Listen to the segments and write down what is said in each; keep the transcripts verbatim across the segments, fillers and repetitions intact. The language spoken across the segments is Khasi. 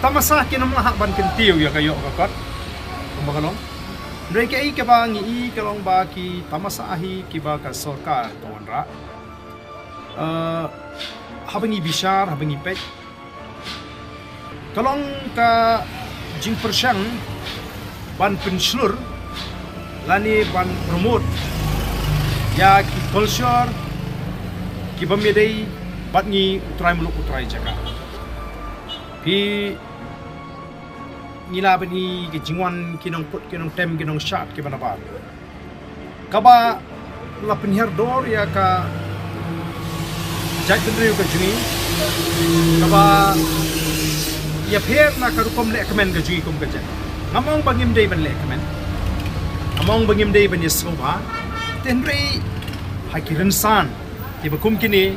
Tamasa kin ym lah ban kyntiew ïa ka ïoh ka kot. Kumba ka long. Hynrei kaei kaba ngi i ka long ba ki tamasa hi kiba ka sorkar ka wanrah. Eh, haba ngi bishar, haba ngi peit, ka long ka jingpyrshang ban pynshlur lane ban promote ïa ki culture kiba ym dei bad ngi u trai muluk u trai jaka. Phi ngi la bani ki jingwan ki nongput ki nongtem ki nongshad kiba nabar. Kaba la pynhiar dor ïa ka jaitbynriew ka jong ngi. Kaba ïapher na ka rukom lehkmen ka jong ngi kum ka jait. Ngam ong ba ngim dei ban lehkmen. Ngam ong ba ngim dei ban ïasngewbha. Te hynrei ha ki rynsan kiba kum kine,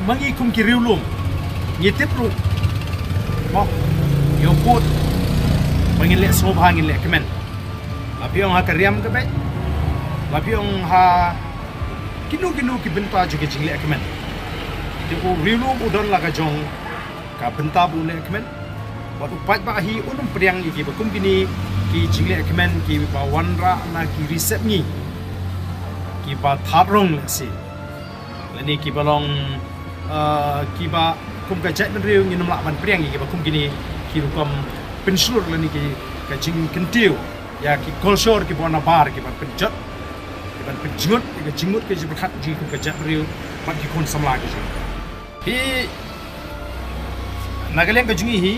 ma ngi kum ki riewlum ngi tip ruh, mo, ïoh put ba ngin leh sngewbha ngin lehkmen. La phi ong ha ka riam ka beit, la phi ong ha kino kino ki bynta jong ki jinglehkmen. Te u riewlum u don la ka jong ka bynta ba u lehkmen. Bad u paidbah hi un ym pdiang ïa kiba kum kine ki jinglehkmen kiba wanrah na ki ri sepngi kiba thad rong lehse. Lane kiba long, ah, kiba kum ka jaitbynriew ngin ym lah ban pdiang ïa kiba kum kine ki rukom pynshlur lane ki ka jingkyntiew ïa ki culture kiba nabar kiban pynjot kiban pynjngut ïa ka jingmut ka jingpyrkhat jong ngi kum ka jaitbynriew bad ki khun samla ka jong ngi. Hi, na ka liang ka jong ngi hi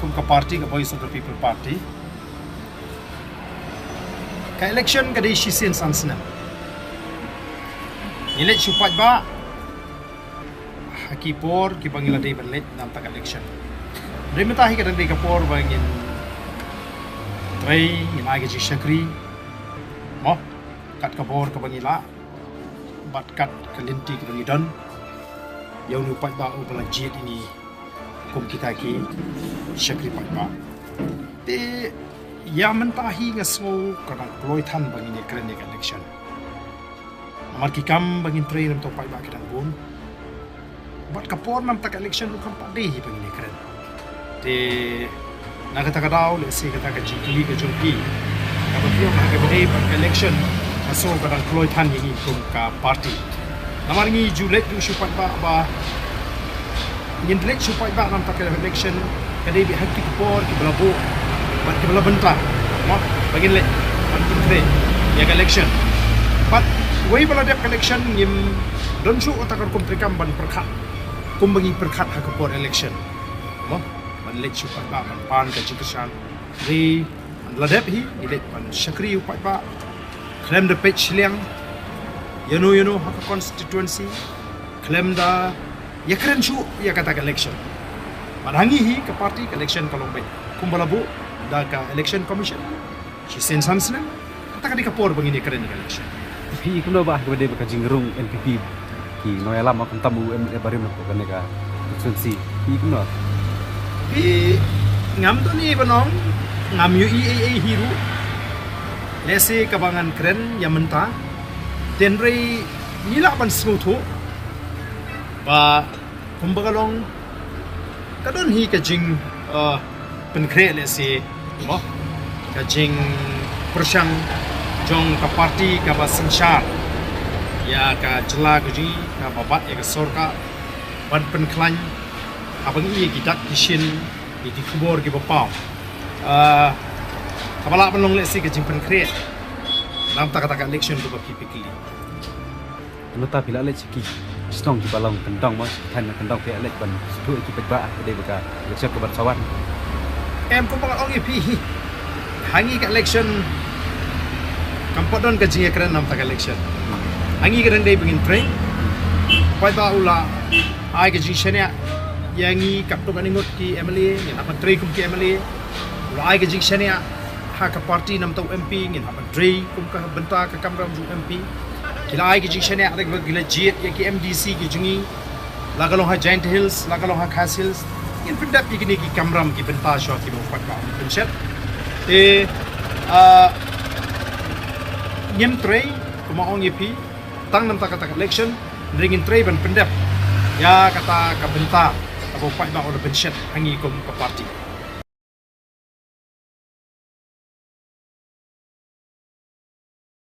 kum ka party ka Voice of the People Party, ka election ka dei shisien san snem. Ngi leit shu paidbah ha ki por kiba ngi la dei ban leit na bynta ka election. Hynrei mynta hi ka dang dei ka por ba ngin trei, ngin ai ka jingshakri, mo, kat ka bor kaba ngi lah bad kat ka lynti kaba ngi don. Ïa une u paidbah uba la jied ïa ngi kum kita ki shakri paidbah. Te ïa mynta hi nga sngew ka dang kloi than ba ngin ïakren ïa ka election. Namar ki kam ba ngin trei na bynta u paidbah ki dang bun. Bad ka por na bynta ka election ruh kam pat dei hi ba ngin ïakren. Te na kata ka daw lehse kata ka jingkylli ka jong phi kaba phi ong ha kaba dei bad ka election, nga sngew ka dang kloi than ïa ngi kum ka party. Namar ngi ju leit ruh shu paidbah ba ngin leit shu paidbah na bynta ka election ka dei beit ha ki por kiba la buh bad kiba la bynta, mo, ba ngin leit ban pyntrei ïa ka election. Bad wei ba la dep ka election ngim don shuh kata ka rukom treikam ban pyrkhat kumba ngi pyrkhat ha ka por election, mo, ban leit shu paidbah ban pan ka jingkyrshan. Ngi la dep hi ngi leit ban shakri u paidbah khlem da peit shiliang ïano ïano ha ka constituency, khlem da ïakren shuh ïa kata ka election. Bad ha ngi hi ka party ka election ka long beit kumba la buh da ka Election Commission. Shisien san snem, kata ka dei ka por ba ngin ïakren ïa ka election. Phi kumno ba ha kaba dei ba ka jingrung N P P ki nongïalam, khamtam u M L A barim na kane ka constituency? Phi kumno? Phi, ngam don ei ban ong, ngam ïohi ei ei hi ruh. Lehse kaba ngan kren ïa mynta, te hynrei ngi lah ban sngewthuh ba kumba ka long ka don hi ka jing, uh, pynkhreh lehse, mo, ka jingpyrshang jong ka party kaba synshar ïa ka jylla ka jong ngi, kaba bat ïa ka sorkar ban pynkhlaiñ haba ngi ïohi ïa ki dak ki shin, ïa ki khubor kiba paw. Uh, kaba lah ban long lehse ka jingpynkhreh na bynta kata ka election kaba phi phi kylli. Mynta phi la leit sha ki shnong kiba long kyndong, mo, thaiñ na kyndong, phi la leit ban sngewthuh ïa ki paidbah ha kaba dei ba ka election kaban sa wan? Em, kumba nga ong ïa phi hi, ha ngi ka election kam pat don ka jingïakren na bynta ka election. Ha ngi ka dang dei ba ngin trei. Paidbah u la ai ka jingshaniah ïa ngi katto katne ngut ki M L A, ngin hap ban trei kum ki M L A. U la ai ka jingshaniah ha ka party na bynta u M P, ngin hap ban trei kum ka bynta ka kamram jong u M P. Ki la ai ka jingshaniah da kaba ki la jied ïa ki M D C ki jong ngi, la ka long ha Jaintia Hills, la ka long ha Khasi Hills. Ngin pyndep ïa kine ki kamram ki bynta shuwa kiba u paidbah u pynshet. Te, ah, ngim trei, kumba nga ong ïa phi, tang na bynta kata ka election, hynrei ngin trei ban pyndep ïa kata ka bynta, ka Ko paidbah u la pynshet ha ngi kum ka party.